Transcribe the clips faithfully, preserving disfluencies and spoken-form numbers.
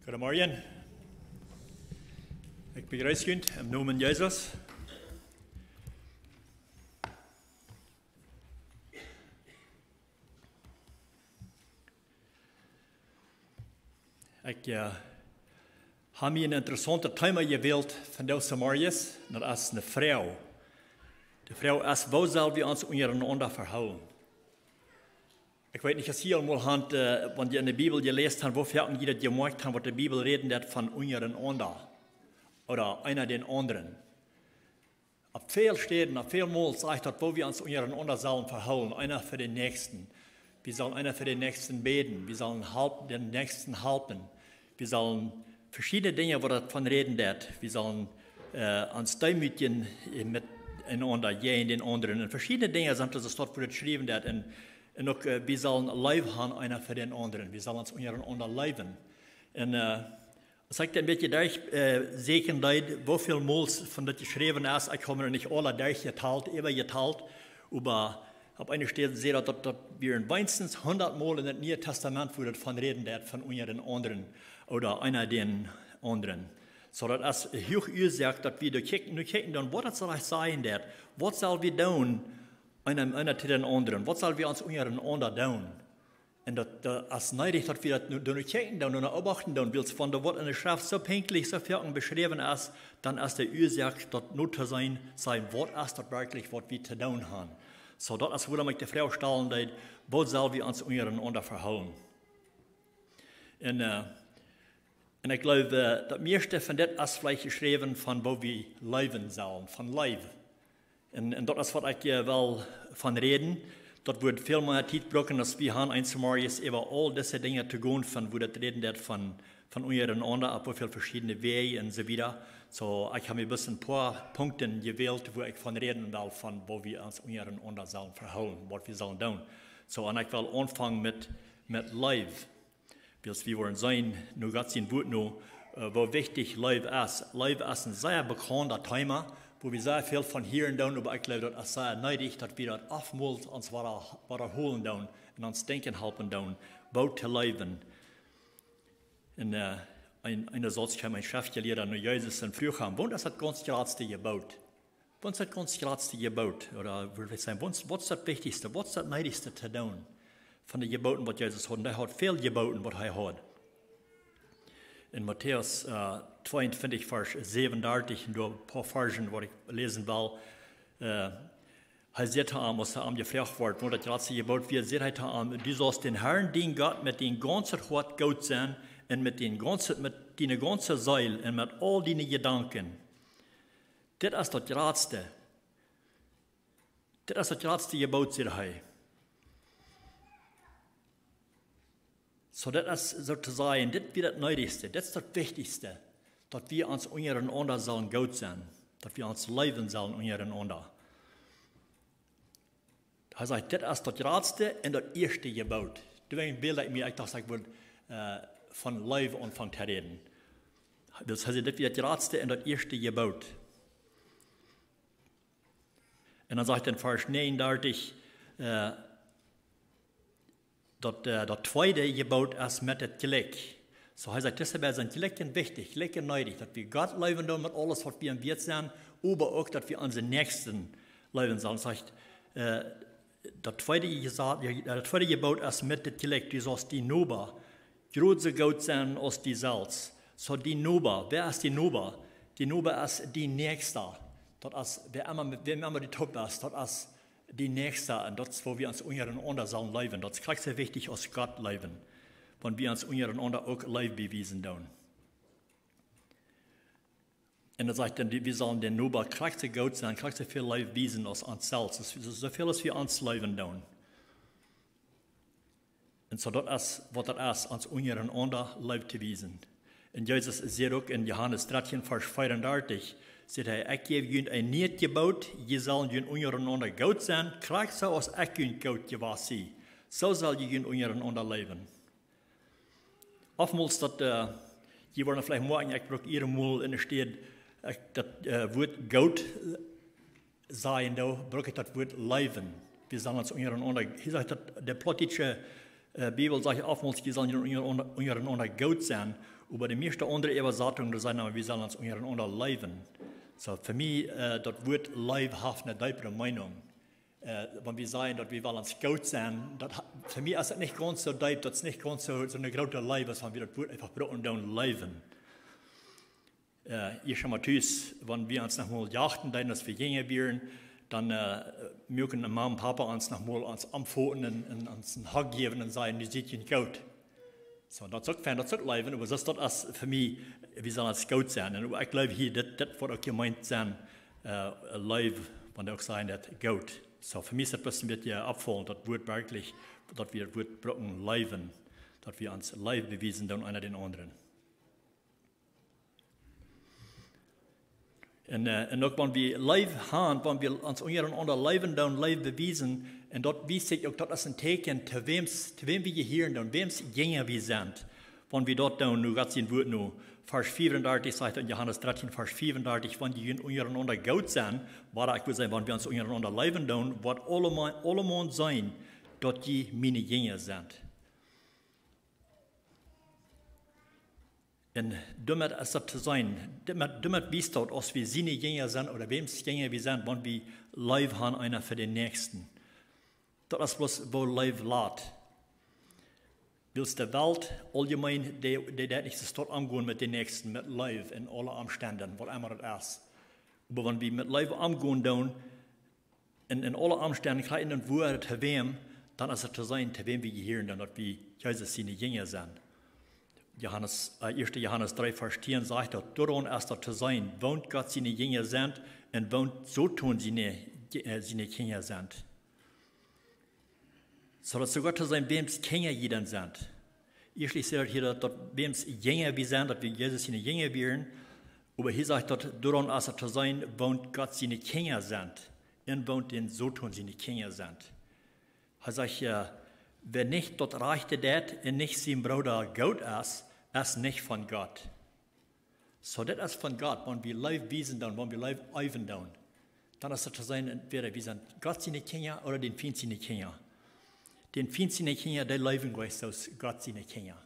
Goodemorjen. Ekj bejreess junt em Nomen Jesus. Ekj, äh, hab mie een interessauntet Thema jewält vondoag zemorjes. Daut es eene Froag. De Froag es: Woo sell wie ons unjarenaunda vehoolen? Ekj weet nich, aus jie aul mol han, äh, wan jie enne Bibel jeläst han, woo foaken jie daut jemoakjt han, waut de Bibel räden deit von unjarenaunda. Ooda eena dän aundren. Opp väl Städen, opp väl Mol sajcht daut, woo wie ons unjarenaunda sellen vehoolen, eena fa dän Näakjsten. Wie sellen eena fa dän Näakjsten bäden, wie sellen halp-, dän Näakjsten halpen. Wie sellen veschiedne Dinja, woo daut von räden deit. Wie sellen, äh, ons deemootjen, äh, met eenaunda, jäajen dän aundren. Un veschiedne Dinja sent doa, soo aus daut woat jeschräwen deit. Un, un uk, äh, wie sellen Leew han, eena fa dän aundren. Wie sellen ons unjarenaunda leewen. Un, äh, aus ekj dan een bät derch, äh, säkjen deed, woo väl Mol von daut jeschräwen es, ekj hab mie nich aula derchjetalt, äwajetalt, oba opp eene Städ säd daut, daut, daut wie weinichstens hundat Mol en daut Niee Tastament, woo daut von räden deit, von unjarenaunda ooda eena dän aundren. Soo, daut es huach Uasoak, daut wie doa kjikjen, nu kjikjen dan, waut daut soo rajcht sajen deit. Waut sell wie doonen, eena, eena to dän aundren? Waut sell wie ons unjarenaunda doonen? Un daut, daut es needich, daut wie daut nu, doa nu kjikjen doonen, doa nu beobachten doonen, wiels wan doa waut en de Schreft soo pinkjlich, soo foaken beschräwen es, dan es de Uasoak, daut nu to seenen, seenen, waut es daut werkjlich, waut wie to doonen han. Soo, daut es, wuarom ekj de Froag stalen deed: Woo sell wie ons unjarenaunda vehoolen? Un, äh, un ekj jleew, äh, daut mieeschte von dit es veleicht jeschräwen von woo wie leewen sellen, von Leew. Un, un daut es waut ekj, äh, well von räden. Daut woat väl mea Tiet brucken, aus wie han eent zemorjes äwa aul dise Dinja to gonen, von woo daut räden deit von, von unjarenaunda, opp woo väl veschiedne Wäaj un soo wieda. Soo, ekj hab mie bloos een poa Punkten jewält, woo ekj von räden well, von woo wie ons unjarenaunda sellen vehoolen, waut wie sellen doonen. Soo, un ekj well aunfangen met, met Leew. Wiels wie woaren seenen, no Gott sien Wuat no, äh, woo wichtich Leew es. Leew es een sea bekaundet Thema, woo wie sea väl von hieren doonen, oba ekj jleew, daut es sea needich, daut wie daut oftmols ons wada-, wadaholen doonen un ons denkjen halpen doonen, woo to leewen. Un, äh, een, een Satz kjeem een Schreftjelieeda no Jesus un fruach am: Waut es daut gaunz jratste Jeboot? Waut es daut gaunz jratste Jeboot? Ooda wudd ekj sajen, waut es, waut es daut wichtichste, waut es daut needichste to doonen? Von de Jebooten, waut Jesus haud. Un hee haud väl Jebooten, waut hee haud. En Matäus, äh, tweeuntwintich, Varsch säwenundartich, un doa een poa Varzen, waut ekj läsen well, äh, hee säd to am, aus hee am jefroacht wort, waut daut jratste Jeboot wia, säd hee to am: Du saust dän Herrn, dienen Gott, met dien gaunzet Hoat goot sennen un met dien gaunzet, met diene gaunze Seel un met aul diene Jedanken. Dit es daut jratste. Dit es daut jratste Jeboot, säd hee. Soo, dit es soo to sajen, dit wia daut needichste, dit es daut wichtichste, daut wie ons unjarenaunda sellen goot sennen, daut wie ons leewen sellen unjarenaunda. Hee sajcht, dit es daut jratste un daut ieeschte Jeboot. Doawäajen bäld ekj mie, ekj docht, ekj wudd, äh, von Leew aunfangen to räden. Daut hee sajcht, dit wia daut jratste un daut ieeschte Jeboot. Un dan sajcht hee en Varsch näajenundartich, äh, daut, äh, daut tweede Jeboot es met daut jlikj. Soo, hee sajcht, dise beid sent jlikj wichtich, jlikj needich, daut wie Gott leewen doonen met aules, waut wie am wieet sent, oba uk, daut wie onsen Näakjsten leewen sellen. Sajcht, äh, daut tweede Jesa-, daut tweede Jeboot es met daut jlikj, du saust dienen Noba jrod soo goot sennen aus die selfst. Soo, dien Noba, wäa es dien Noba? Dien Noba es dien Näakjsta. Daut es, wäa emma, wäa emma die toop es, daut es dien Näakjsta. Un daut es, woo wie ons unjarenaunda sellen leewen. Daut es krakjt soo wichtich aus Gott leewen. Wan wie ons unjarenaunda uk Leew bewiesen doonen. Un dan sajcht hee, wie sellen dän Noba krakjt soo goot sennen, krakjt soo väl Leew wiesen aus ons selfst. Daut es soo, soo väl aus wie ons leewen doonen. Un soo, daut es, waut daut es, ons unjarenaunda Leew to wiesen. Un Jesus sajcht uk en Johanes dartieen, Varsch veeaundartich, sajcht hee: Ekj jäw junt een niet Jeboot, jie sellen junt unjarenaunda goot sennen, krakjt soo aus ekj junt goot jewast sie. Soo sell jie junt unjarenaunda leewen. Oftmols daut, äh, jie woaren veleicht moakjen, ekj bruk hia mol enne Städ, ekj, daut, äh, Wuat goot, äh, sajen, doa bruk ekj daut Wuat leewen. Wie sellen ons unjarenaunda, hia sajcht daut, de plautdietsche, äh, Bibel sajcht oftmols, jie sellen unjarenaunda, unjarenaunda goot sennen, Oba de mieeschte aundre Äwasatungen, doa sajen, wie sellen ons unjarenaunda leewen. Soo, fa mie, äh, daut Wuat Leew haft eene deepere Meenunk. Äh, wan wie sajen, daut wie wellen ons goot sennen, daut ha-, fa mie es daut nich gaunz soo deep, daut es nich gaunz soo, soo eene groote Leew, aus wan wie daut Wuat eefach brucken doonen, leewen. Äh, ieescht emol tus, wan wie ons noch mol jachten deeden, aus wie jinja wieren, dan, äh, muaken Mama un Papa ons noch mol ons omfoten un, un ons een Hug jäwen un sajen: "Nu siet jie goot." Soo, daut es uk fein, daut es uk leewen, oba daut es fa mie, wie sellen ons goot sennen. Un ekj jleew hia, dit, dit woat uk jemeent sennen, äh, Leew, wan dee uk sajen daut goot. Soo, fa mie es daut bloos een bät oppfaulent, daut Wuat werkjlich, daut wie daut Wuat brucken leewen, daut wie ons Leew bewiesen doonen, eena dän aundren. Un, äh, un uk wan wie Leew han, wan wie ons unjarenaunda leewen doonen, Leew bewiesen, un daut wiest sikj uk, daut es een Tieekjen, to wäms, to wäm wie jehieren doonen, wäms Jinja wie sent. Wan wie daut doonen, nu Gott sien Wuat nu, Varsch fiefundartich sajcht en Johanes dartieen, Varsch fiefundartich: "Wan jie unjarenaunda goot sent, woa ekj woll sajen, wan wie ons unjarenaunda leewen doonen, woat aulemaun, aulemaun seenen, daut jie miene Jinja sent." Un doamet es daut to seenen, doamet, doamet wiest daut, aus wie siene Jinja sent, ooda wäms Jinja wie sent, wan wie Leew han, eena fa dän Näakjsten. Daut es bloos, woo Leew lat. Wiels de Welt auljemeen, dee, dee deit nich soo stoakj omgonen met dän Näakjsten, met Leew en aule Omstend, waut emma daut es. Oba wan wie met Leew omgonen doonen, en, en aule Omstend, jlikj en daut Wuat, to wäm, dan es daut to seenen, to wäm wie jehieren, dan daut wie Jesus siene Jinja sent. Johanes, äh, ieeschte Johanes dree, Varsch tieen sajcht daut: "Doaraun es daut to seenen, woont Gott siene Jinja sent un woont Soton siene, äh, siene Kjinja sent." Soo daut soogoa to seenen, wäms Kjinja jie dan sent. Ieeschtlich sajcht daut hia, daut, daut wäms Jinja wie sent, daut wie Jesus siene Jinja wieren. Oba hia sajcht daut: "Doaraun es daut to seenen, woont Gott siene Kjinja sent un woont dän Soton siene Kjinja sent." Hee sajcht, äh: "Wäa nich daut Rajchte deit un nich sien Brooda goot es, es nich von Gott." Soo, daut es von Gott, wan wie Leew wiesen doonen, wan wie Leew eewen doonen, dan es daut to seenen, entwäda wie sent Gott siene Kjinja ooda dän Fient siene Kjinja. Dän Fient siene Kjinja, dee leewen nich soo aus Gott siene Kjinja.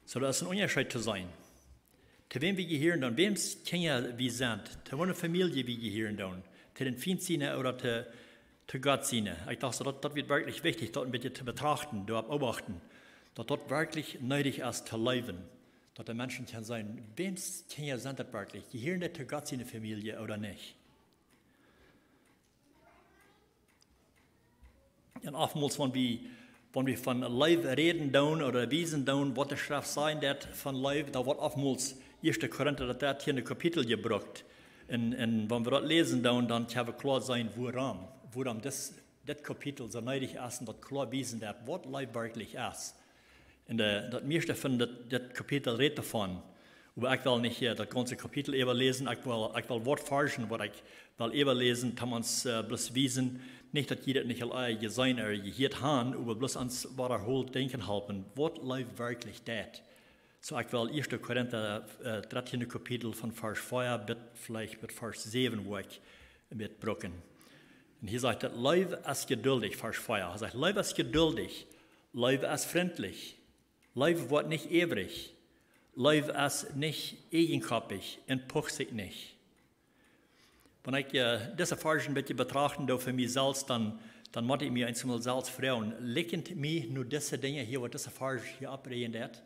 Soo, daut es een Unjascheet to seenen, to wäm wie jehieren doonen, wäms Kjinja wie sent, to waut eene Famielje wie jehieren doonen, to dän Fient siene ooda to, to Gott siene. Ekj docht, daut, daut woat werkjlich wichtich, daut een bät to betrachten, doa opp obachten, daut daut werkjlich needich es to leewen, daut de Menschen kjennen seenen, wäms Kjinja sent daut werkjlich, jehieren dee to Gott siene Famielje ooda nich. Un oftmols, wan wie, wan wie von Leew räden doonen ooda wiesen doonen, waut de Schreft sajen deit von Leew, dan woat oftmols ieeschte Korinta, daut dartieende Kapitel jebrukt. Un, un wan wie daut läsen doonen, dan kjenn wie kloa seenen, wuarom, wuarom dit, dit Kapitel soo needich es un daut kloa wiesen deit, waut Leew werkjlich es. Un, äh, daut mieeschte von dit, dit Kapitel rät doavon. Oba ekj well nich, äh, daut gaunze Kapitel äwaläsen. Ekj well, ekj well waut Varzen, waut ekj well äwaläsen, toom ons, äh, bloos wiesen. Nich daut jie daut nich aul, äh, jeseenen ooda jehieet han, oba bloos ons wadaholt denkjen halpen, waut Leew werkjlich deit. Soo, ekj well ieeschte Korinta, äh, dartieende Kapitel von Varsch vea bat, veleicht bat Varsch säwen, woo ekj daut brucken. Un hia sajcht daut: "Leew es jeduldich", Varsch vea. Hee sajcht: "Leew es jeduldich, Leew es frintlich, Leew woat nich äwrich, Leew es nich eajenkoppich un pucht sikj nich." Wan ekj, äh, dise Varzen een bät betrachten doo fa mie selfst, dan, dan mott ekj mie eemol selfst froagen: Likjent mie nu dise Dinja hia, waut dise Varzen hia oppräajen deit?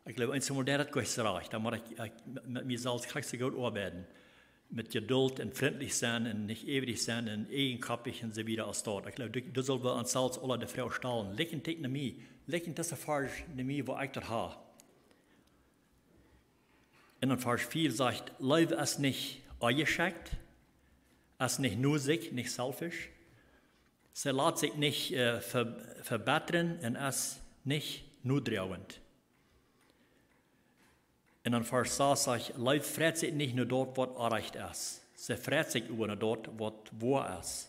Ekj jleew, eemol deit daut goot rajcht. Dan mott ekj, ekj met, met mie selfst krakjt soo goot oabeiden. Met Jedult un frintlich sennen un nich äwrich sennen un eajenkoppich un soo wieda aus daut. Ekj jleew, doa, doa sell wie ons selfst aule de Froag stalen: Likjent dit no mie? Likjent dise Varzen no mie, woo ekj daut ha? Un en Varsch vea sajcht: "Leew es nich onjeschekjt, es nich nusikj, nich selfisch. See lat sikj nich, äh, ve-, vebittren un es nich nodroagent." Un en Varsch sas sajcht: "Leew freit sikj nich no daut, waut orrajcht es. See freit sikj äwa no daut, waut woa es."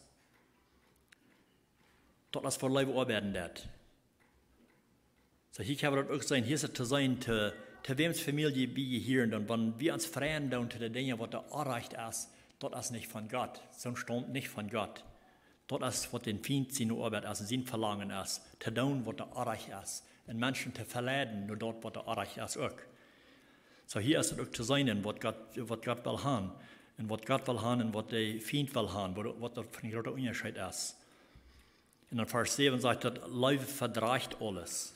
Daut es woo Leew oabeiden deit. Soo, hia kjenn wie daut uk seenen, hia es et to seenen, to, to wäms Famielje wie jehieren doonen, wan wie ons freien doonen to de Dinja, waut doa orrajcht es, daut es nich von Gott. Soo staumt nich von Gott. Daut es waut dän Fient siene Oabeit es, sien Velangen es, to doonen waut doa orrajcht es. Un Menschen to veleiden no daut waut doa orrajcht es uk. Soo hia es et uk to seenen, waut Gott, waut Gott well haben. Un waut Gott well haben un waut de Fient well haben, waut, waut doa fa een groota Unjascheet es. Un en Varsch säwen sajcht daut, Leew vedrajcht aules.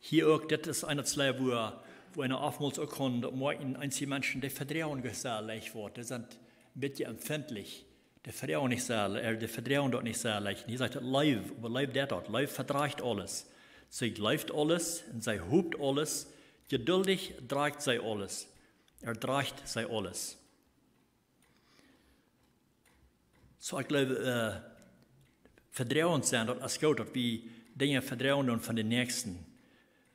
Hia uk, dit es een Städ, wua, wua eena oftmols uk kaun daut moakjen, eenje Menschen, dee vedroagen nich soo leicht waut. Dee sent een bät empfintlich. Dee vedroagen nich soo, äh, dee vedroagen daut nich soo leicht. Un hia sajcht et, Leew, oba Leew deit daut. Leew vedrajcht aules. See jleeft aules un see hopt aules. Jeduldich drajcht see aules. Erdrajcht see aules. Soo, ekj jleew, äh, vedroagen sennen, daut es goot, daut wie Dinja vedroagen doonen von dän Näakjsten.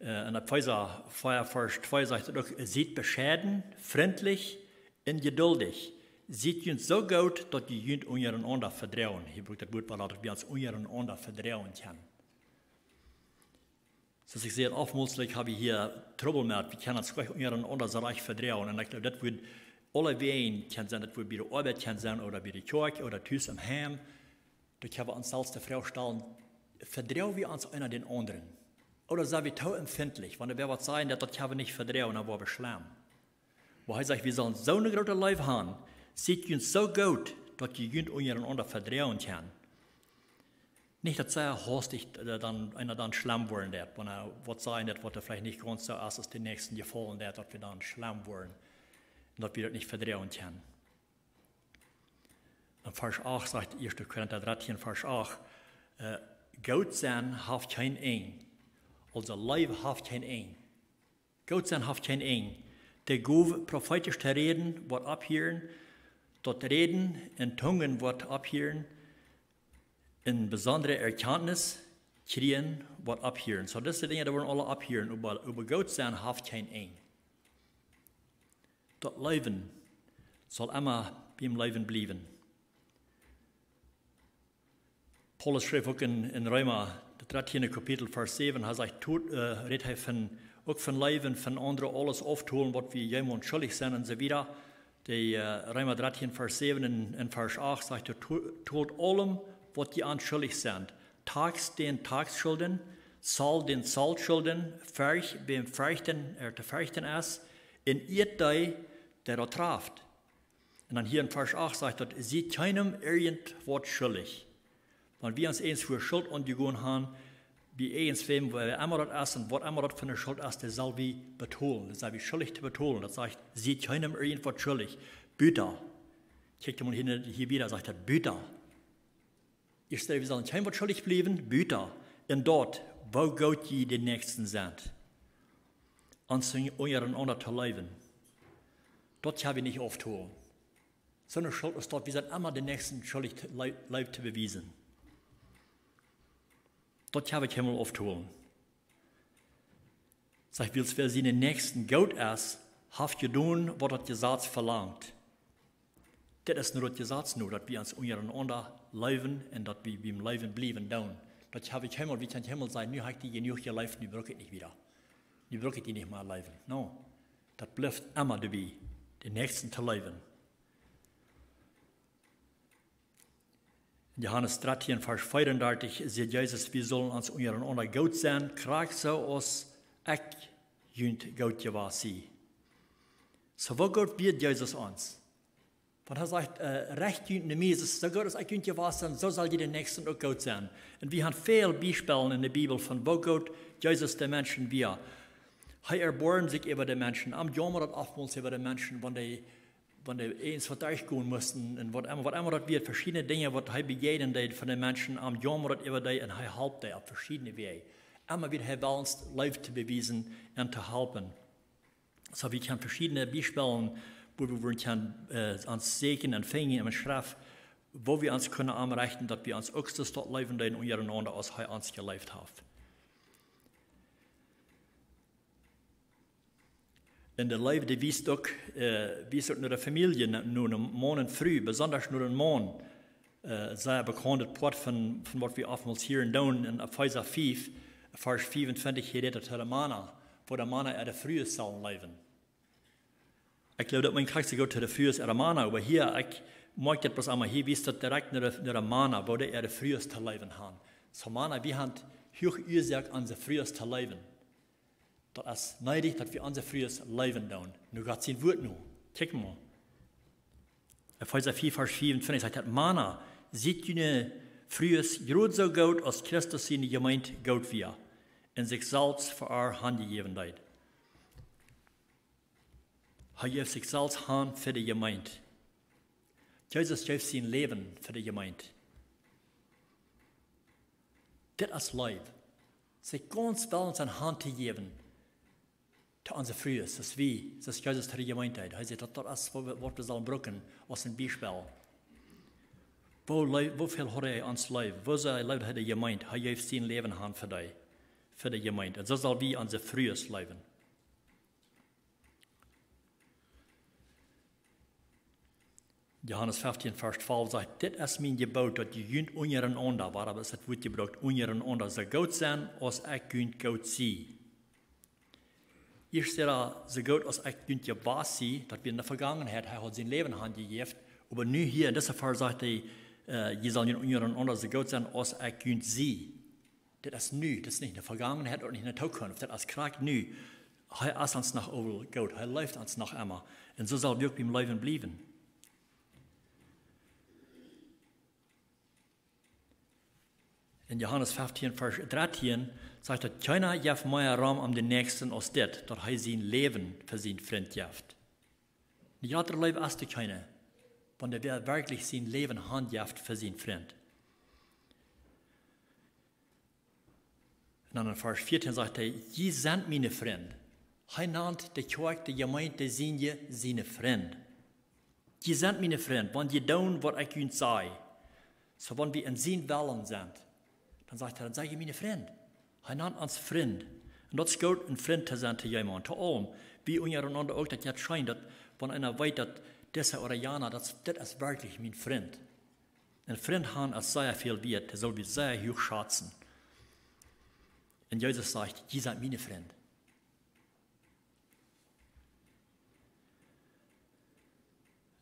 Äh, en Efeesa vea Varsch twee sajcht et uk, siet bescheiden, frintlich un jeduldich. Siet junt soo goot, daut jie junt unjarenaunda vedroagen. Hia brukt daut Wuat, waut daut wie ons unjarenaunda vedroagen kjennen. Soo aus ekj säd, oftmols, like, hab wie hia Trubbel met, wie kjennen ons nich unjarenaunda soo rajcht vedroagen. Un ekj jleew, daut wudd aulawäajen kjennen sennen, daut wudd bie de Oabeit kjennen sennen, ooda bie de Kjoakj, ooda tus em Heim. Doa kjenn wie ons selfst de Froag stalen, vedroag wie ons eena dän aundren? Ooda sent wie too empfintlich? Wan wäa waut sajcht, daut, daut kjenn wie nich vedroagen, dan woa wie schlemm. Oba hee sajcht, wie sellen soone groote Leew haben, siet junt soo goot, daut jie junt unjarenaunda vedroagen kjennen. Nich daut see hastich, äh, dan, eena dan schlemm woaren deit, wan hee waut sajcht, daut waut veleicht nich gaunz soo es, aus dän Näakjsten jefaulen deit, daut wie dan schlemm woaren. Un daut wie daut nich vedroagen kjennen. En Varsch acht sajcht, ieeschte Korinta dartieen, Varsch acht, äh, goot sennen haft kjeen Enj. Aulsoo Leew haft kjeen Enj. Goot sennen haft kjeen Enj. De Gow profeetisch to räden woat opphieren, daut Räden en Tungen woat opphieren, eene besondre Erkjantnis kjrieen woat opphieren. Soo, dise Dinja, dee woaren aule opphieren, oba, oba goot sennen haft kjeen Enj. Daut Läwen saul emma biem Läwen bliewen. Paulus schreef uk en, en Reema, daut dartiende Kapitel, Varsch säwen, hee sajcht, tolt, äh, rät hee von, uk von Läwen, von aundre aules auftoholen, waut wie jeemaunt schuldich sent un soo wieda. De, äh, Reema dartieen, Varsch säwen un, un Varsch acht sajcht, to-, tolt aulem, waut jie aun schuldich sent. Taxt dän Taxschuldigen, zalt dän Zaltschuldigen, fercht wäm ferchten, äh, to ferchten es, un ieet dee, dee daut traft. Un dan hia en Varsch acht sajcht daut, siet kjeenem irjent waut schuldich. Wan wie ons irjentwua Schult aunjegonen haben, bie irjentwäm, wäa emma daut es un waut emma daut fa eene Schult es, dee sell wie betolen. Dee sent wie schuldich to betolen. Daut sajcht, siet kjeenem irjent waut schuldich. Buta. Kjikj mol hia, hia wieda, sajcht daut, buta. Ieescht, wie sellen kjeenem waut schuldich bliewen, buta en daut, woo goot jie dän Näakjsten sent. Ons unjarenaunda to leewen. Daut kjenn wie nich auftoholen. Soone Schult es daut, wie sent emma dän Näakjsten schuldich to, Leew, Leew to bewiesen. Daut kjenn wie kjeenmol auftoholen. Sajcht, wiels wäa sienen Näakjsten goot es, haft jedonen, waut daut Jesaz velangt. Dit es nu daut Jesaz nu, daut wie ons unjarenaunda leewen un daut wie biem Leewen bliewen doonen. Daut hab ekj himmel, wie kjennen himmel sajen, nu hab ekj die jenuach jeleeft, nu bruck ekj nich wieda. Nu bruck ekj die nich mea leewen. No, daut blift emma doabie, dän Näakjsten to leewen. En Johanes dartieen, Varsch veeaundartich, sajcht Jesus, wie sellen ons unjarenaunda goot sennen, krakjt soo aus ekj junt goot jewast sie. Soo, woo goot wia Jesus ons? Wan hee sajcht, äh, recht junt no mie, soo goot aus ekj junt jewast sie, soo sell jie dän Näakjsten uk goot sennen. Un wie haben väl Biespels en de Bibel von woo goot Jesus de Menschen wia. Hee erboarmd sikj äwa de Menschen, am jaumad daut oftmols äwa de Menschen, wan dee wan dee irjent waut derchgonen musten un waut emma, waut emma daut wia, veschiedne Dinja, waut hee bejäajnen deed von de Menschen, am jaumad daut äwa dee un hee holp dee opp veschiedne Wäaj. Emma wia hee wellens Leew to bewiesen un to halpen. Soo, wie kjennen veschiedne Biespels, wua wie wudden kjennen, äh, ons sieekjen un finjen en de Schreft, woo wie ons kjennen aunrechten, daut wie ons uk soo leewen deeden unjarenaunda, aus hee ons jeleeft haft. Un de Leew, dee wiest uk, äh, wiest uk no de Famielje, no, no, no Maun un Fru, besonda no dän Maun. Äh, sea bekauntet Poat von, von waut wie oftmols hieren doonen en Efeesa fief, Varsch fiewuntwintich, hia rät et to de Mana, woo de Mana äare Frues sellen leewen. Ekj jleew, daut meen krakjt soo goot to de Frues äare Mana, oba hia, ekj, Moakt daut bloos emol, hia wiest daut direkt no de, no de Mana, woo dee äare Frues to leewen han. Soo Mana, wie han huach Uasoak, onse Frues to leewen. Daut es needich, daut wie onse Frues leewen doonen. Nu Gott sien Wuat nu. Kjikj mol. Efeesa vea, Varsch vea un twintich sajcht daut: Mana, siet june Frues jrod soo goot, aus Christus siene Jemeent goot wia, un sikj selfst fa äa hanjäwen deed. Hee jeef sikj selfst han fa de Jemeent. Jesus jeef sien Läwen fa de Jemeent. Dit es Leew. Sikj gaunz wellen sien han to jäwen to onse Frues, soo aus wie, soo aus Jesus to de Jemeent deed. Hee sajcht, daut, daut es waut wie, waut wie sellen brucken aus een Biespel. Woo leew, woo väl haud hee ons leew? Woo sea leewd hee de Jemeent? Hee jeef sien Läwen han fa dee, fa de Jemeent. Un soo sell wie onse Frues leewen. Johanes feftieen, Varsch twalf sajcht: Dit es mien Jeboot, daut jie junt unjarenaunda, wua es daut Wuat jebrukt, unjarenaunda, soo goot sent, aus ekj junt goot sie. Ieescht säd hee, soo goot aus ekj junt jewast sie, daut wia enne Vegangenheit, hee haud sien Läwen hanjejäft, oba nu hia en dise Varsch sajcht hee, äh, jie sellen junt unjarenaunda soo goot sennen, aus ekj junt sie. Dit es nu, dit es nich enne Vegangenheit un nich enne Tookunft, dit es krakjt nu. Hee es ons noch emma goot, hee leeft ons noch emma. Un soo sell wie uk biem Läwen bliewen. En Johanes feftieen, Varsch drettieen sajcht daut: Kjeena jeft mea Rom om dän Näakjsten aus dit, daut hee sien Läwen fa sienen Frint jeft. Eene jratre Leew es doa kjeene, wan wäa werkjlich sien Läwen hanjeft fa sienen Frint. Un dan en Varsch vieetieen sajcht hee: Jie sent miene Frind. Hee nant de Kjoakj, de Jemeent, de siene, siene Frind. Jie sent miene Frind, wan jie doonen, waut ekj junt saj. Soo, wan wie en sienen Wellen sent, dan sajcht hee, dan sent jie miene Frind. Hee nant ons Frind. Un daut es goot, een Frint to sennen to jemaunt, to aulem. Wie unjarenaunda uk, daut jeit scheen, daut, wan eena weet, daut dise ooda jana, daut, dit es werkjlich mien Frint. Een Frint han es sea väl wieet, dee sell wie sea huach schazen. Un Jesus sajcht: Jie sent miene Frind.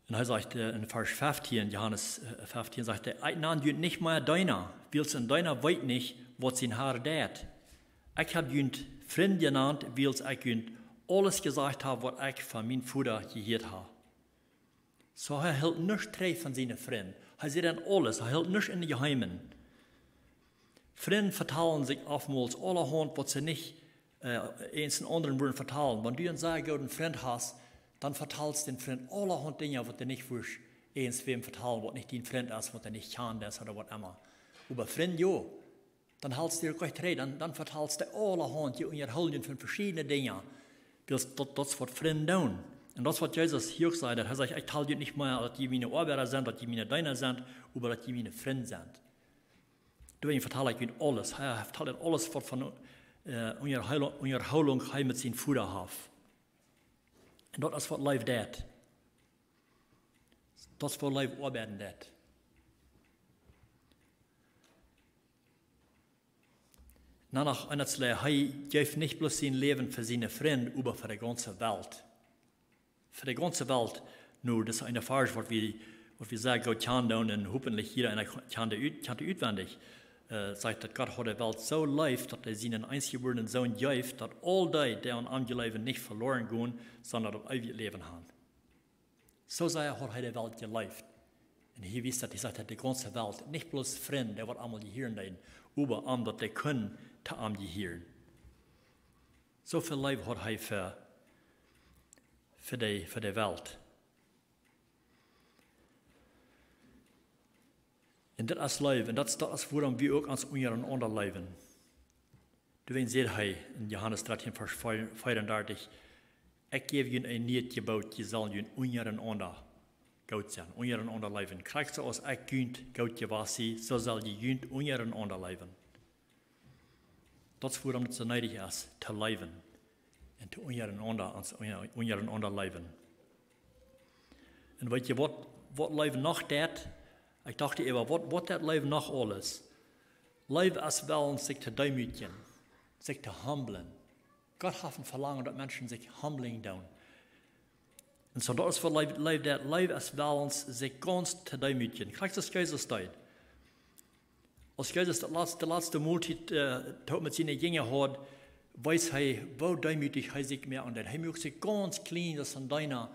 Un hee sajcht, äh, en Varsch feftieen, Johanes, äh, feftieen sajcht hee: Ekj nan junt nich mea Deena, wiels een Deena weet nich, waut sien Har deit. Ekj hab junt Frind jenant, wiels ekj junt aules jesajcht hab, waut ekj von mienen Voda jehieet hab. Soo, hee hilt nuscht trigj von siene Frind. Hee säd an aules, hee hilt nuscht em Jeheimen. Frind vetalen sikj oftmols aulahaunt, waut see nich, äh, eent dän aundren wudden vetalen. Wan du een sea gooden Frint hast, dan vetalst dän Frint aulahaunt Dinja, waut du nich wurscht eent wäm vetalen, waut nich dien Frint es, waut du nich kjanst ooda waut emma. Oba Frind, jo, dan halst du die uk nich trigj, dan, dan vetalst du aulahaunt, jie unjahoolen junt von veschiedne Dinja. Wiels daut, daut es waut Frind doonen. Un daut es waut Jesus hia uk säd, daut hee sajcht: Ekj tal junt nich mea, daut jie miene Oabeida sent, daut jie miene Deena sent, oba daut jie miene Frind sent. Doawäajen vetal ekj junt aules. Hee vetalt junt aules, waut von, äh, Unjahoolunk, Unjahoolunk hee met sienen Voda haft. Un daut es waut Leew deit. Daut es waut Leew oabeiden deit. Na, noch eent, hee jeef nich bloos sien Läwen fa siene Frind, oba fa de gaunze Welt. Fa de gaunze Welt. Nu, daut es een Varsch, waut wie, waut wie sea goot kjanen doonen un hopentlich jieda eena kjant dän ut-, kjant dän utwendich. Äh, sajcht daut: Gott haud de Welt soo leef, daut hee sienen eensjebuarnen Sän jeef, daut aul dee, dee aun am jleewen, nich veloren gonen, sonda daut eewje Läwen haben. Soo sea haud hee de Welt jeleeft. Un hia wiest daut, hee sajcht, de gaunze Welt, nich bloos Frind, dee waut am aul jehieren deeden, oba aun daut dee kunnen to am jehieren. Soo väl Leew haud hee fa, fa de, fa de Welt. Un daut es Leew, un daut, daut es wuarom wie uk ons unjarenaunda leewen. Doawäajen sajcht hee en Johanes dartieen, Varsch veerendartich: Ekj jäw junt een niet Jeboot, jie sellen junt unjarenaunda goot sennen, unjarenaunda leewen. Krakjt soo aus ekj junt goot jewast sie, soo sell jie junt unjarenaunda leewen. Daut es wuarom daut soo needich es to leewen. Un to unjarenaunda, ons unja-, unjarenaunda leewen. Un weet jie waut, waut Leew noch deit? Ekj docht äwa, waut, waut deit Leew noch aules? Leew es wellen sikj to deemootjen, sikj to humblen. Gott haft een Velangen, daut Menschen sikj humbling doonen. Un soo daut es waut Leew, Leew deit. Leew es wellens sikj gaunz to deemootjen. Krakjt aus Jesus deed. Aus Jesus daut latste, de latste Moltiet, äh, toop met siene Jinja haud, wees hee, woo deemootich hee sikj moaken deed. Hee muak sikj gaunz kjlien aus een Deena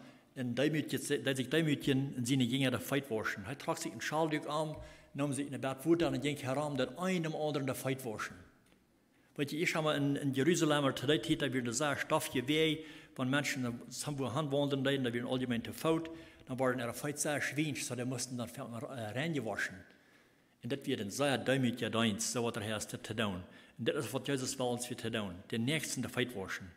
un deemootjde, deed sikj deemootjen un siene Jinja de Feet wauschen. Hee trock sikj een Schaldüak aun, neem sikj een Bad Wota un jinkj hee rom, daut eena dän aundren de Feet wauschen. Weetst, ekj hab mol en, en Jerusalem, to dee Tiet, doa wieren sea stoffje Wäaj, wan Menschen, äh, soo wua han waundelden deeden, doa wieren auljemeent to Foot, dan worden äare Feet sea schwiensch, soo dee musten dan väl mea, äh, reinjewoschen. Un daut wia een sea deemootja Deenst, soo waut hee haud to doonen. Un daut es waut Jesus well ons wia to doonen, dän Näakjsten de Feet wauschen.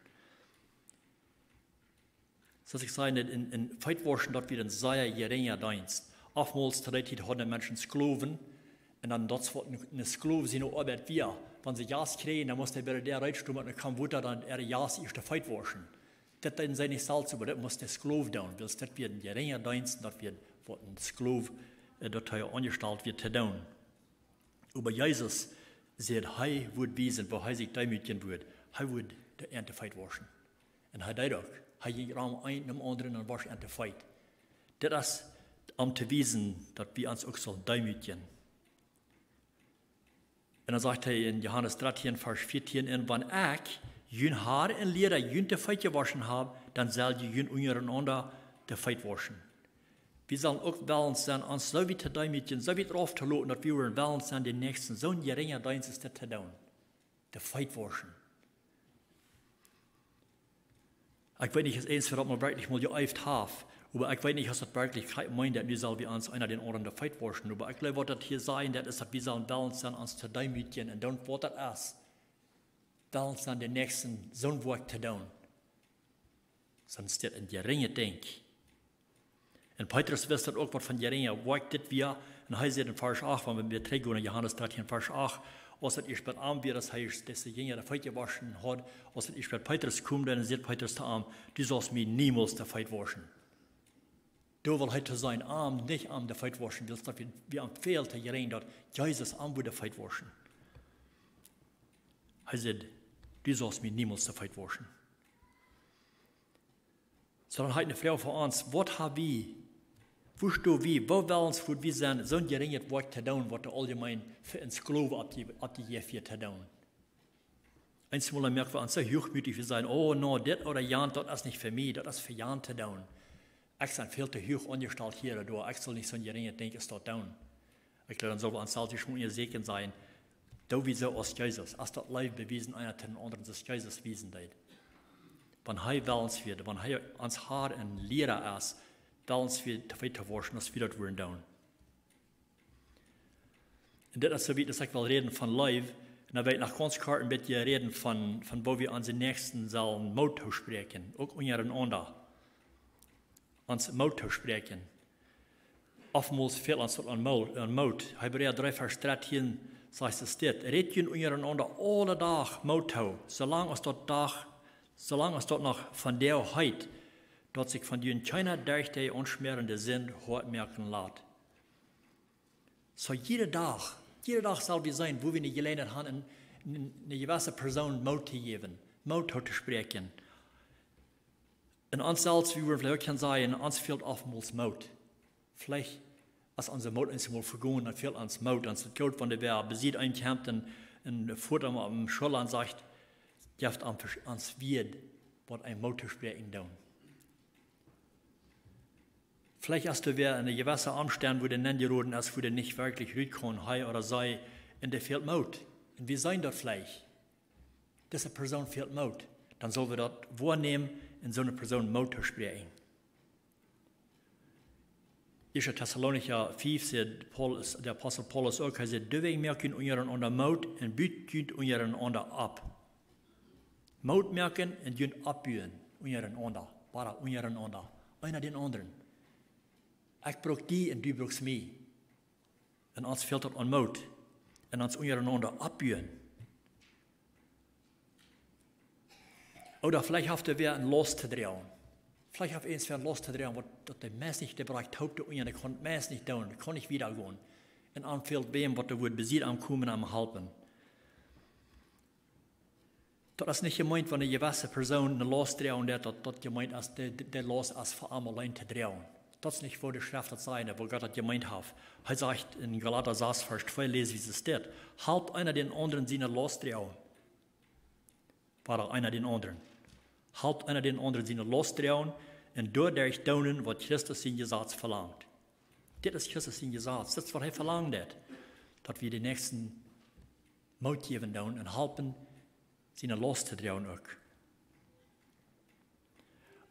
Soo aus ekj säd, en, en, en Feet wauschen, daut wia een sea jerinja Deenst. Oftmols to dee Tiet hauden Menschen Sklowen, un dan daut waut een, een Sklow siene Oabeit wia. Wan see Jast kjrieejen, dan must hee bie de Däa reed stonen, un dan kjeem Wota, dan äare Jast ieescht de Feet wauschen. Daut deeden see nich selfst, oba daut must de Sklow doonen, wiels daut wia een jerinja Deenst, daut wia waut een Sklow, äh, daut hee aunjestalt wia to doonen. Oba Jesus säd, hee wudd wiesen, woo hee sikj deemootjen wudd. Hee wudd de, an de Feet wauschen. Un hee deed uk. Hee jinkj rom eena dän aundren un wausch an de Feet. Dit es om to wiesen, daut wie ons uk sellen deemootjen. Un dan sajcht hee en Johanes dartieen, Varsch vieetieen, un wan ekj, jun Har un Liera, junt de Feet jewoschen hab, dan sell jie junt unjarenaunda de Feet wauschen. Wie sellen uk wellens sennen, ons soo wiet to deemootjen, soo wiet rauf to loten, daut wie wellen wellens sennen, dän Näakjsten, soo een jerinja Deenst es dit to doonen. De Feet wauschen. Ekj weet nich, aus eent, wan daut mol werkjlich mol jeeeft haft, oba ekj weet nich, aus daut werkjlich krakjt meent, daut nu sell wie ons eena dän aundren de Feet wauschen. Oba ekj jleew, waut daut hia sajcht, daut es, daut wie sellen wellens sennen, ons to deemootjen un doonen, waut daut es. Wellens sennen, dän Näakjsten soon Woakj to doonen. Sonst es dit een jerinjet Dinkj. Un Petrus wist daut uk, waut fa een jerinja Woakj dit wia. Un hee sajcht en Varsch acht, wan wie trigj gonen no Johanes dartieen, Varsch acht, aus daut ieescht bie am wia, daut hee ieescht dise Jinja de Feet jewoschen haud, aus daut ieescht bie Petrus kjeem, dan sajcht Petrus to am: "Du sast mie niemols de Feet wauschen." Doa well hee to sennen, am, nich am de Feet wauschen, wiels daut wia, wia am väl to jerinj, daut Jesus am wudd de Feet wauschen. Hee sajcht: "Du sast mie niemols de Feet wauschen." Soo, dan hab ekj eene Froag fa ons. Waut hab wie, woo sto wie, woo wellens wudd wie sennen, soon jerinjet Woakj to doonen, waut doa auljemeen fa een Sklow oppje-, oppjejäft wia to doonen? Eenjemol dan moak wie ons soo huachmootich, wie sajen: "Oh, nä, dit ooda jant, daut es nich fa mie, daut es fa jant to doonen. Ekj sie väl to huach aunjestalt hia ooda doa, ekj saul nich soon jerinjet Dinkj aus daut doonen." Ekj jleew, dan sell wie ons selfst ieescht mol unjasäkjen, sajen: Doo wie soo aus Jesus, es daut Leew bewiesen, eena dän aundren, soo aus Jesus wiesen deed? Wan hee wellens wia, wan hee ons Har un Liera es, wellens wia de Feet to wauschen, aus wie daut wudden doonen. Un dit es soo wiet, aus ekj well räden von Leew. Un dan well ekj noch gaunz kort een bät räden von, von woo wie onse Näakjsten sellen Moot toospräakjen, uk unjarenaunda. Ons Moot toospräakjen. Oftmols fält ons daut aun Mo-, aun Moot. Hebräa dree Varsch dartieen sajcht et dit: "Rät junt unjarenaunda aule Doag Moot too, soo lang aus daut Doag, soo lang aus daut noch vondoag heet, daut sikj von junt kjeena derch de aunschmäarende Sind hoat moaken lat." Soo jieda Doag, jieda Doag sell wie seenen, woo wie eene Jeläajenheit haben, eene, eene, eene jewesse Persoon Moot to jäwen, Moot tootospräakjen. Un ons selfst, wie wudden veleicht uk kjennen sajen, ons fält oftmols Moot. Veleicht, aus onse Moot eemol vegonen, dan fält ons Moot. Dan es et goot, wan doa wäa besied eenen kjemt un, un foat am opp de Schulla un sajcht, jeft am, ons wada waut een Moot toospräakjen doonen. Veleicht es doa wäa en eene jewesse Omstaunt, wua dee nenjeroden es, wua dee nich werkjlich rut kaun, hee ooda see, un dee fält Moot. Un wie seenen daut veleicht. Dise Persoon fält Moot. Dan sell wie daut woanämen un soone Persoon Moot toospräakjen. Ieeschte Tessalonicha fief sajcht Paulus, de Apostel Paulus uk, hee sajcht: "Doawäajen moakt junt unjarenaunda Moot un but junt unjarenaunda opp." Moot moaken un junt oppbuen, unjarenaunda, wada unjarenaunda, eena dän aundren. Ekj bruck die un du bruckst mie. Un ons fält daut aun Moot. Un ons unjarenaunda oppbuen. Ooda veleicht haft doa wäa eene Laust to droagen. Veleicht haft eena wäa eene Laust to droagen, waut daut dee meist nich, dee brukt Hopninj, dee kaun meist nich doonen, dee kaun nich wieda gonen. Un am fält wäm, waut doa wudd besied am komen, am halpen. Daut es nich jemeent, wan eene jewesse Persoon eene Laust droagen deit, daut daut jemeent es, de, de, de Laust es fa am auleen to droagen. Daut es nich, woo de Schreft daut sajcht, woo Gott daut jemeent haft. Hee sajcht en Galata sas, Varsch twee, läs wie et steit: Halpt eena dän aundren siene Laust droagen. Wada eena dän aundren. Halpt eena dän aundren siene Laust droagen un doaderch doonen, waut Christus sien Jesaz velangt. Dit es Christus sien Jesaz. Daut es, waut hee velangt haft. Daut wie dän Näakjsten Moot jäwen doonen un halpen, siene Laust to droagen uk.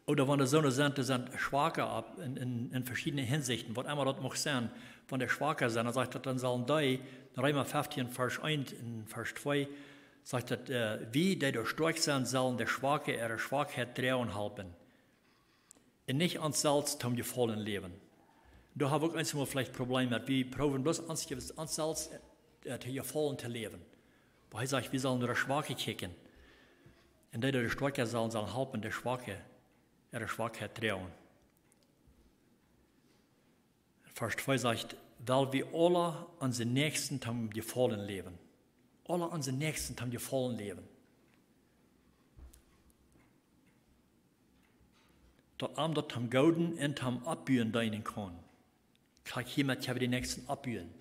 Ooda wan doa soone sent, dee sent schwaka opp en, en, en veschiedne Hinsichten, waut emma daut mucht sennen, wan dee schwaka sent, dan sajcht daut, dan sellen dee, en Reema feftieen, Varsch eent un Varsch twee, sajcht daut, äh, wie, dee doa stoakj sent, sellen de Schwake äare Schwakheit droagen halpen. Un nich ons selfst toom Jefaulen läwen. Doa hab wie uk eensmol veleicht Probleme met. Wie proowen bloos ons, ons selfst, äh, to Jefaulen to läwen. Oba hee sajcht, wie sellen no de Schwake kjikjen. Un dee, dee stoakja sent, sellen halpen, de Schwake äare Schwakheit droagen. Varsch twee sajcht, wiels wie aule onse Näakjsten toom Jefaulen läwen. Aule onse Näakjsten toom Jefaulen läwen. Daut am daut toom Gooden un toom Oppbuen deenen kaun. Krakjt hia met, hab wie dän Näakjsten oppbuen.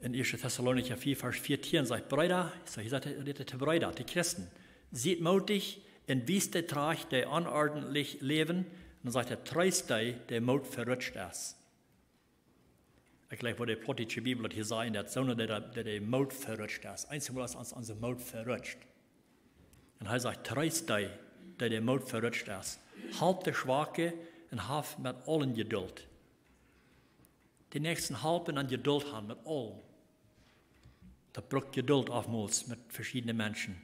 En ieeschte Tessalonicha vea, Varsch vieetieen sajcht: Breeda, soo hia sajcht hee, dit to Breeda, to Christen: Siet mootich un wiest dee trajcht, dee onordentlich läwen. Un dan sajcht hee: Treest dee, dee Moot verutscht es. Ekj jleew, woo de plautdietsche Bibel daut hia sajcht, daut soone, dee, dee, dee Moot verutscht es. Eensmol es ons, onse Moot verutscht. Un hee sajcht: Treest dee, dee, dee Moot verutscht es. Halpt de Schwake un haft met aulen Jeduld. Dän Näakjsten halpen un Jeduld haben met aulen. Daut brukt Jeduld oftmols met veschiedne Menschen.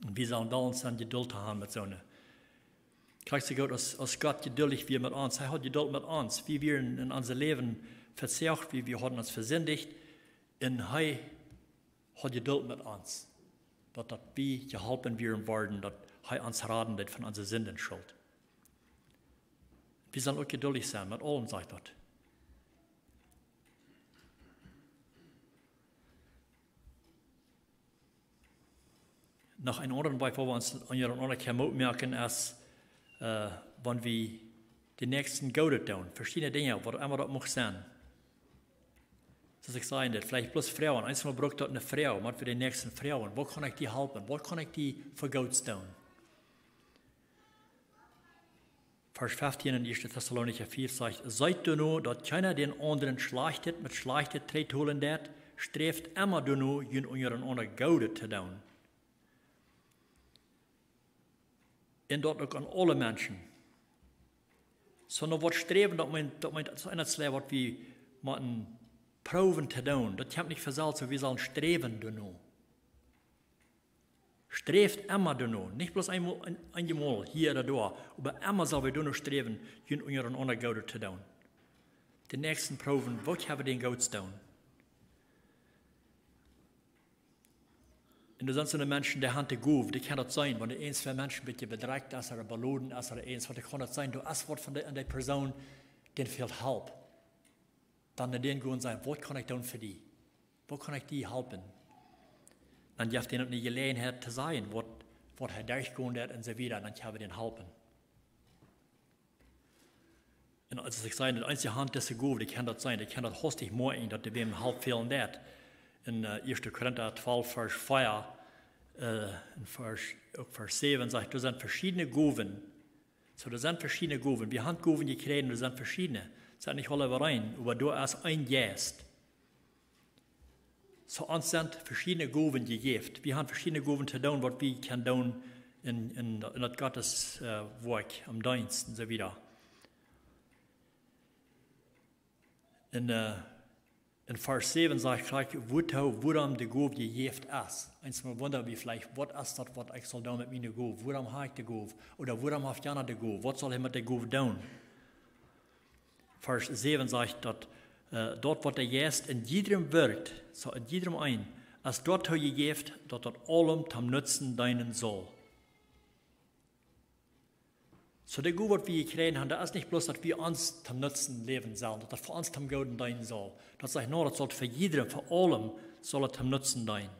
Un wie sellen wellen sennen, Jeduld to haben met soone. Krakjt soo goot aus, aus Gott jeduldich wia met ons. Hee haud Jeduld met ons. Wie wieren en, en onse Läwen vesoacht, wie, wie hauden ons vesindicht. Un hee haud Jeduld met ons. Daut, daut wie jeholpen wieren worden, daut hee ons raden deed von onse Sindenschult. Wie sellen uk jeduldich sennen met aulen, sajcht daut. Noch een aundren Wajch, woo wie ons unjarenaunda kjennen Moot moaken, es, äh, wan wie dän Näakjsten Goodet doonen. Veschiedne Dinja, waut emma daut mucht sennen. Soo aus ekj säd, daut veleicht bloos Froagen. Eensmol brukt daut eene Froag, mau wie dän Näakjsten froagen: Woo kaun ekj die halpen? Waut kaun ekj die fa Goots doonen? Varsch feftieen en ieeschte Tessalonicha vea sajcht: Seet doano, daut kjeena dän aundren Schlajchtet met Schlajchtet trigjtolen deit, sträft emma doano, junt unjarenaunda Goodet to doonen. Un daut uk aun aule Menschen. Soo, no waut sträwen, daut meent, daut meent, daut es een Dinkj, waut wie motten proowen to doonen. Daut kjemt nich von selfst, soo wie sellen sträwen doano. Sträft emma doano. Nich bloos eemol, een, eenjemol hia ooda doa, oba emma sell wie doano sträwen, junt unjarenaunda Goodet to doonen. Dän Näakjsten proowen, waut kjenn wie dän Goots doonen. Un doa sent soone Menschen, dee han de Gow, dee kjennen daut seenen, wan eent, twee Menschen een bät bedrekjt es ooda beloden es ooda eent, waut dee kjennen daut seenen, doa es waut von de, aun dee Persoon, dän fält Help. Dan no dän gonen un sajen: Waut kaun ekj doonen fa die? Waut kaun ekj die halpen? Dan jeft dee eene Jeläajenheit to sajen, waut, waut hee derchjegonen es un soo wieda, dan kjenn wie dän halpen. Un soo aus ekj säd, de eensje haft dise Gow, dee kaun daut seenen, dee kaun daut hastich moakjen, daut dee wäm halpen fält. En, äh, ieeschte Korinta twalf, Varsch vea, äh, en Varsch, uk Varsch säwen sajcht: Doa sent veschiedne Gowen. Soo, doa sent veschiedne Gowen. Wie han Gowen jekjräajen, doa sent veschiedne. Sent nich aule äwareen, oba doa es een Jeist. Soo, ons sent veschiedne Gowen jejäft. Wie han veschiedne Gowen to doonen, waut wie kjennen doonen en, en, en daut Gottes, äh, Woakj, em Deenst un soo wieda. En, äh, en Varsch säwen sajcht krakjt, wuatoo, wuarom de Gow jejäft es. Eensmol wunda wie veleicht, waut es daut, waut ekj saul doonen met miene Gow? Wuarom hab ekj de Gow? Ooda wuarom haft jana de Gow? Waut saul hee met de Gow doonen? Varsch säwen sajcht daut, äh, daut waut de Jeist en jiedrem wirkjt, soo en jiedrem eenen, es doatoo jejäft, daut daut aulem toom Nutzen deenen saul. Soo, de Gow, waut wie jekjräajen haben, daut es nich bloos, daut wie ons toom Nutzen läwen sellen, daut daut fa ons toom Gooden deenen saul. Daut sajcht, nä, daut saul fa jiedrem, fa aulem saul et toom Nutzen deenen.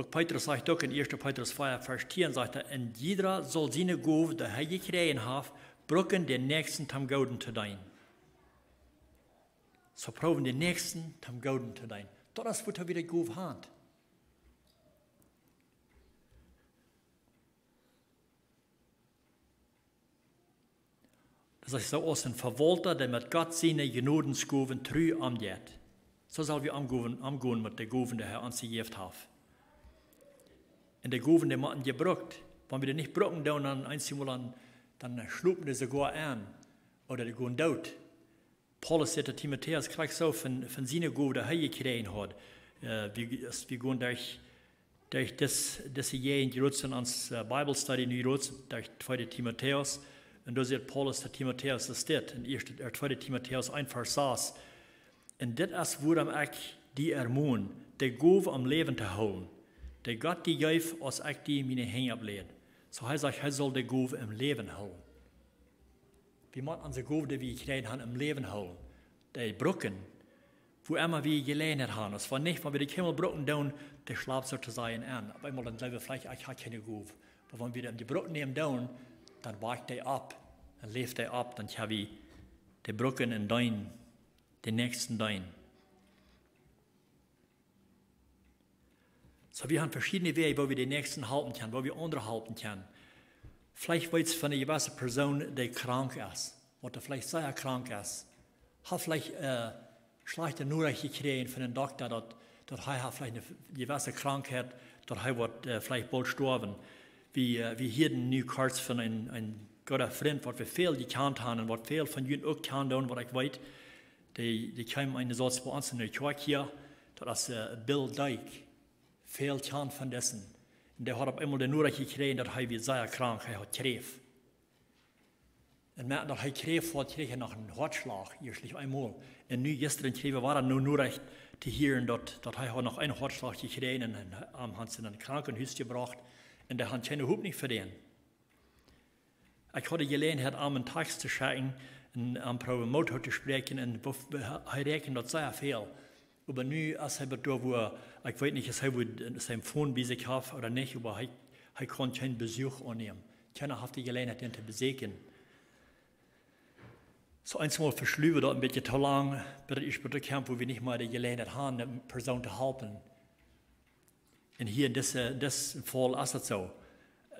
Uk Petrus sajcht uk en ieeschte Petrus vea, Varsch tieen, sajcht hee: "Un jieda saul siene Gow, dee hee jekjräajen haft, brucken, dän Näakjsten toom Gooden to deenen." Soo proowen, dän Näakjsten toom Gooden to deenen. Daut es, wua wie de Gow haben. Daut es soo aus een Vewaulta, dee met Gott siene Jnodensgowen tru omjeit. Soo sell wie omgonen, omgonen met de Gowen, dee hee ons jejäft haft. Un de Gowen, dee motten jebrukt. Wan wie dee nich brucken, dan, dan eensjemol dan, dan schlopen dee soogoa aun. Ooda dee gonen doot. Paulus säd to Timotäus, krakjt soo von, von siene Gow, dee hee jekjräajen haud. Äh, wie, aus wie gonen derch, derch dis, dise Jäajent, jrods en ons, äh, Bible Study nu, jrods derch tweede Timotäus. Un doa sajcht Paulus to Timotäus, daut es dit, en ieeschte, äh, tweede Timotäus eent Varsch sas: "Un dit es, wuarom ekj die ermon, de Gow aum Läwen to hoolen, dee Gott die jeef, aus ekj die miene Henj oppläd." Soo hee sajcht, hee saul de Gow aum Läwen hoolen. Wie motten onse Gow, dee wie jekjräajen haben, aum Läwen hoolen. Dee brucken, wua emma wie Jeläajenheit haben. Aus wan nich, wan wie dee kjeenmol brucken, dan, dee schlapt soo to sajen aun. Opp eemol dan jleew wie veleicht, ekj hab kjeene Gow. Oba wan wie dee brucken nämen dan, dan wajcht dee opp. Dan läft dee opp, dan kjenn wie dee brucken un deenen, dän Näakjsten deenen. Soo, wie haben veschiedne Wäaj, woo wie dän Näakjsten halpen kjennen, woo wie aundre halpen kjennen. Veleicht weetst von eene jewesse Persoon, dee krank es, ooda veleicht sea krank es. Haft veleicht, äh, schlajchte Norecht jekjräajen von eenen Dokta, daut, daut hee haft veleicht eene jewesse Krankheit, daut hee woat, äh, veleicht boolt stoawen. Wie, äh, wie hieeden nu kort von een, een gooda Frint, waut wie väl jekjant haben un waut väl von junt uk kjanen doonen, waut ekj weet. Dee, dee kjeem eene Tiet bie ons en de Kjoakj hia, daut es, äh, Bill Dyke. Väl kjanen von disen. Un dee haud opp eemol de Norecht jekjräajen, daut hee wia sea krank, hee haud Kjräft. Un met daut hee Kjräft haud, kjrieech hee noch eenen Hoatschlach, ieescht eemol. Un nu jistren kjrieech wie wada eene Norecht to hieren, daut, daut hee haud noch eenen Hoatschlach jekjräajen un, un am haben see en een Krankenhus jebrocht. Un dee haben kjeene Hopninj fa dän. Ekj haud de Jeläajenheit, am eenen Text to schekjen un am proowen Moot to spräakjen un wo-, hee räakjend daut sea väl. Oba nu, aus hee bie doa wia, ekj weet nich, aus hee woat sien Phone bie sikj haben ooda nich, oba hee, hee kaun kjeen Besuch aunnämen. Kjeena haft de Jeläajenheit, dän to besieekjen. Soo eensjemol veschluwen wie daut een bät too lang, bat et ieescht bie de Kjamp, wua wie nich mea de Jeläajenheit haben, eene Persoon to halpen. Un hia en dise, disen Faul es daut soo.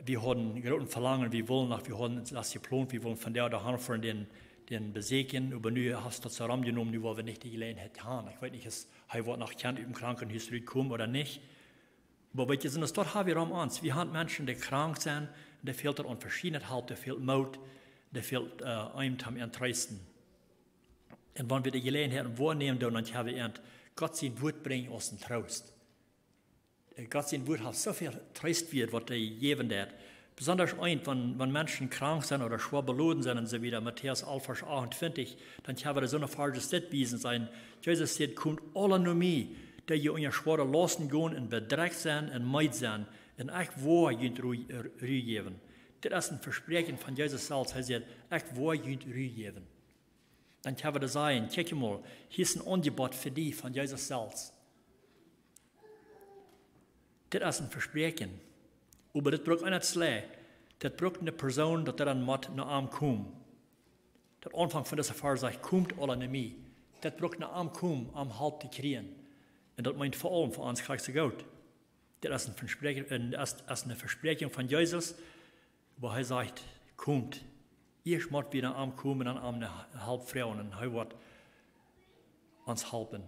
Wie hauden grooten Velangen, wie wullen noch, wie hauden daut jeplont, wie wullen vondoag doa han fa dän, dän besieekjen, oba nu haft daut soo romjenomen, nu woa wie nich de Jeläajenheit haben. Ekj weet nich, aus hee woat noch kjennen ut däm Krankenhus rutkomen ooda nich. Oba weetst, soo aus daut haben wie rom ons. Wie haben Menschen, dee krank sent, un dee fält et aun veschiednet Halp, dee fält Moot, dee fält, äh, eenem toom an treesten. Un wan wie de Jeläajenheit woanämen, dan, dan haben wie an Gott sien Wuat brinjen aus een Troost. Äh, Gott sien Wuat haft soo väl Troost, waut hee jäwen deit. Besonda eent, wan, wan Menschen krank sent ooda schwoa beloden sent un soo wieda, Matäus alf, Varsch achtuntwintich, dan haben wie soo een Varsch, daut wiest, sajcht, Jesus sajcht: "Komt aula no mie, dee jie unja schwoare Lausten gonen un bedrekjt sent un meed sent, un ekj woa junt Ru, Ru jäwen." Dit es een Vespräakjen von Jesus selfst. Hee sajcht: "Ekj woa junt Ru jäwen." Dan haben wie to sajen: "Kjikj mol, hia es een Aunjebott fa die von Jesus selfst." Dit es een Vespräakjen. Oba dit brukt eena Schlach. Dit brukt eene Persoon, daut dee dan mott no am komen. Daut Aunfank von dise Varsch sajcht: "Komt aula no mie." Dit brukt no am komen, om Help to kjrieen. Un daut meent fa aulem fa ons krakjt soo goot. Dit es een Vespräakjen, een, es, es een Vespräakjen von Jesus, wua hee sajcht: "Komt." Ieescht mott wie no am komen un am no Help froagen un hee woat ons halpen.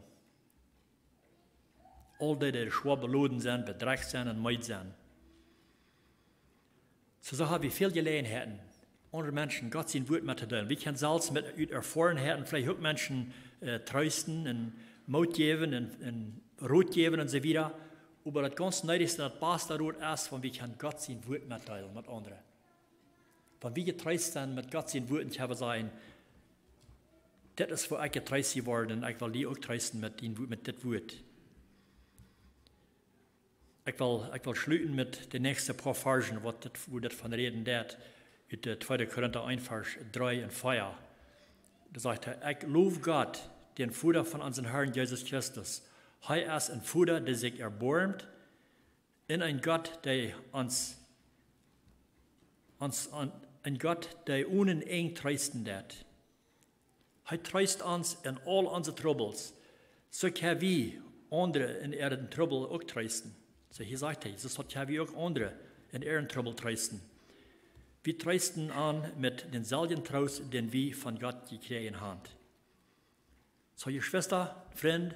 Aul dee, dee schwoa beloden sent, bedrekjt sent un meed sent. Soo, soo haben wie väl Jeläajenheiten, aundre Menschen Gott sien Wuat mettodeelen. Wie kjennen selfst met, ut Erfoarenheiten veleicht uk Menschen, äh, treesten un Moot jäwen un, un Rot jäwen un soo wieda. Oba daut gaunz needichste, daut baste Rot es, wan wie kjennen Gott sien Wuat metdeelen met aundre. Wan wie jetreest sent met Gott sien Wuat un haben sajen: "Dit es, woo ekj jetreest sie worden, un ekj well die uk treesten met dien Wu-, met dit Wuat." Ekj well, ekj well schluten met de näakjste poa Varzen, waut dit, wua dit von räden deit, ut de tweede Korinta eent, Varsch dree un vea. Doa sajcht hee: "Ekj low Gott, dän Voda von onsen Harn Jesus Christus. Hee es een Voda, dee sikj erboarmt, un een Gott, dee ons, ons, een Gott, dee onen Enj treesten deit." Hee treest ons en aul onse Trubbels. Soo kjenn wie aundre en äaren Trubbel uk treesten. Soo hia sajcht hee, soo kjenn wie uk aundre en äaren Trubbel treesten. Wie treesten an met dänselwjen Troost, dän wie von Gott jekjräajen haben. Soo, Jeschwista, Frind,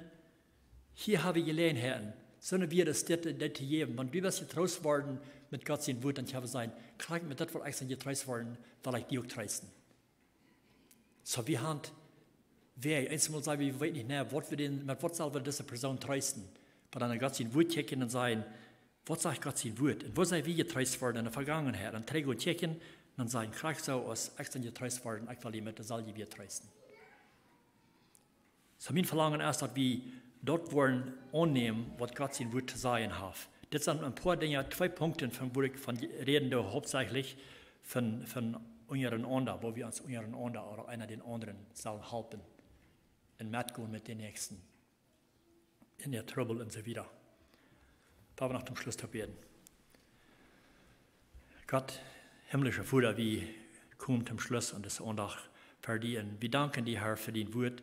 hia hab wie Jeläajenheit, soone Wieed aus dit, dit to jäwen. Wan du west jetroost woaren met Gott sien Wuat, dan kjenn wie sajen: "Krakjt met daut, waut ekj sie jetreest worden, well ekj die uk treesten." Soo, wie haben, wie, eensmol saj wie, wie weeten nich, nä, waut wie dän, met waut sell wie dise Persoon treesten? Oba dan no Gott sien Wuat kjikjen un sajen: "Waut sajcht Gott sien Wuat? Un woo sent wie jetreest worden en de Vegangenheit?" Un trigj gonen kjikjen, dan sajen: "Krakjt soo aus ekj sie jetreest worden, ekj well die met daut selwje Wuat treesten." Soo, mien Velangen es, daut wie daut woaren aunnämen, waut Gott sien Wuat to sajen haft. Dit sent een poa Dinja, twee Punkten, von wua ekj von räden doo, hauptsächlich von, von unjarenaunda, woo wie ons unjarenaunda ooda eena dän aundren sellen halpen un metgonen met dän Näakjsten en äa Trubbel un soo wieda. Lot ons noch toom Schluss bäden. Gott, himmlischa Voda, wie komen toom Schluss aun dise Aundacht ver die. Un wie danken die, Har, fa dien Wuat,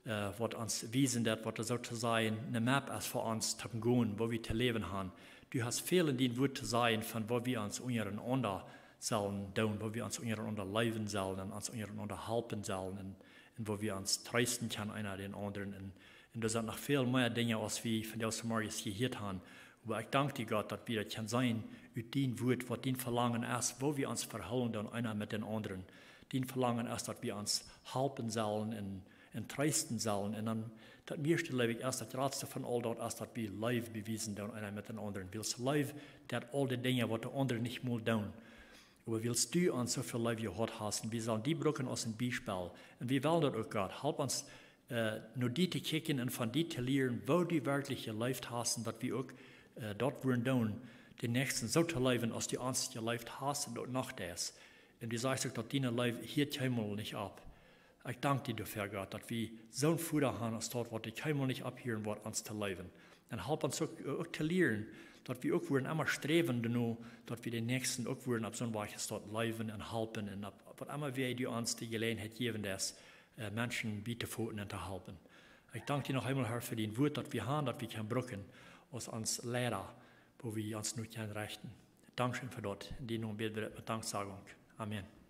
äh, waut ons wiesen deit, waut doa soo to sajen ne Map es fa ons toom gonen, woo wie to läwen haben. Du hast väl en dien Wuat to sajen von woo wie ons unjarenaunda sellen doonen, woo wie ons unjarenaunda leewen sellen un ons unjarenaunda halpen sellen un, un woo wie ons treesten kjennen eena dän aundren. Un, un doa sent noch väl mea Dinja aus wie vondoag zemorjes jehieet haben. Oba ekj dank die, Gott, daut wie daut kjennen seenen ut dien Wuat, waut dien Velangen es, woo wie ons vehoolen doonen eena met dän aundren. Dien Velangen es, daut wie ons halpen sellen un, un treesten sellen. Un dan daut mieeschte, jleew ekj, es daut jratste von aul daut, es daut wie Leew bewiesen doonen eena met dän aundren. Wiels Leew deit aul de Dinja, waut de aundre nich mol doonen. Oba wiels du ons soo väl Leew jehaut hast, un wie sellen die brucken aus een Biespel. Un wie wellen daut uk, Gott. Halp ons, äh, no die to kjikjen un von die to lieren, woo du werkjlich jeleeft hast, un daut wie uk, äh, daut woaren doonen, dän Näakjsten soo to leewen, aus du ons jeleeft hast un uk noch deist. Un du sajchst uk, daut diene Leew hieet kjeenmol nich opp. Ekj dank die doafäa, Gott, daut wie soon Voda haben aus daut, waut die kjeenmol nich opphieren woat, ons to leewen. Un halp ons uk, uk to lieren, daut wie uk woaren emma sträwen doano, daut wie dän Näakjsten uk woaren opp soon Wajch aus daut leewen un halpen un opp, waut emma wie du ons de Jeläajenheit jäwen deist, äh, Menschen bie to foten un to halpen. Ekj dank die noch eemol, Har, fa dien Wuat, daut wie haben, daut wie kjennen brucken aus ons Liera, woo wie ons no kjennen rechten. Dankscheen fa daut. En dienen Nomen bäd wie daut met Danksagunk. Amen.